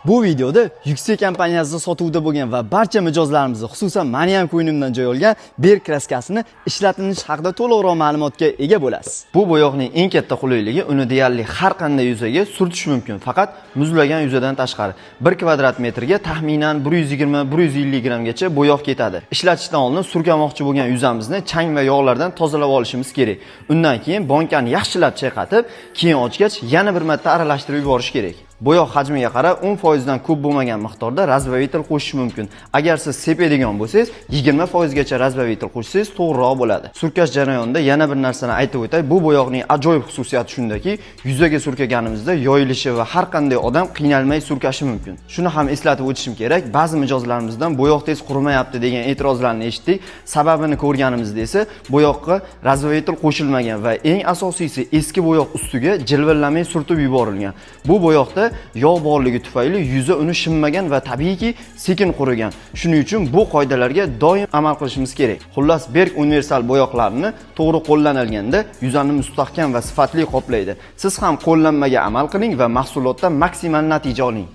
Bu videoda Yüksek kompaniyasida sotuvda bo'lgan va barcha mijozlarimizni, xususan meni ham ko'nglimdan joy olgan Berk kraskasini ishlatilishi haqida to'liqroq ma'lumotga ega bo'lasiz. Bu bo'yoqning eng katta qulayligi uni deyarli har qanday yuzaga surtish mumkin, faqat muzlagan yuzadan tashqari. 1 kvadrat metrga taxminan 120-150 grammgacha bo'yoq ketadi. Ishlatishdan oldin surkamoqchi bo'lgan yuzamizni chang va yog'lardan tozalab olishimiz kerak. Undan keyin bonkani yaxshilab chayqatib, keyin ochgach yana bir marta aralashtirib yuborish kerak. Bo'yoq hajmiga qarab 10% dan ko'p bo'lmagan miqdorda разбавитель qo'shish mumkin. Agar siz sepadigan bo'lsangiz, 20% gacha разбавитель qo'shsangiz to'g'riroq bo'ladi. Surkash jarayonida yana bir narsani aytib o'tay, bu bo'yoqning ajoyib xususiyati shundaki, yuzaga surkaganimizda yoyilishi va har qanday odam qiynalmay surkashi mumkin. Shuni ham eslatib o'tishim kerak, ba'zi mijozlarimizdan bo'yoq tez qurimayapti degan e'tirozlarni eshitdik. Sababini ko'rganimizda esa bo'yoqqa разбавитель qo'shilmagan va eng asosiysi eski bo'yoq ustiga jilvillamay surtib yuborilgan. Bu bo'yoqda yog' borligi tufayli yuza uni shimmagan va tabiiyki sekin qurigan. Shuning uchun bu qoidalarga doim amal qilishimiz kerak. Xullas, Berk universal bo'yoqlarini to'g'ri qo'llanilganda yuzani mustahkam va sifatli qoplaydi. Siz ham qo'llanmaga amal qiling va mahsulotdan maksimal natija oling.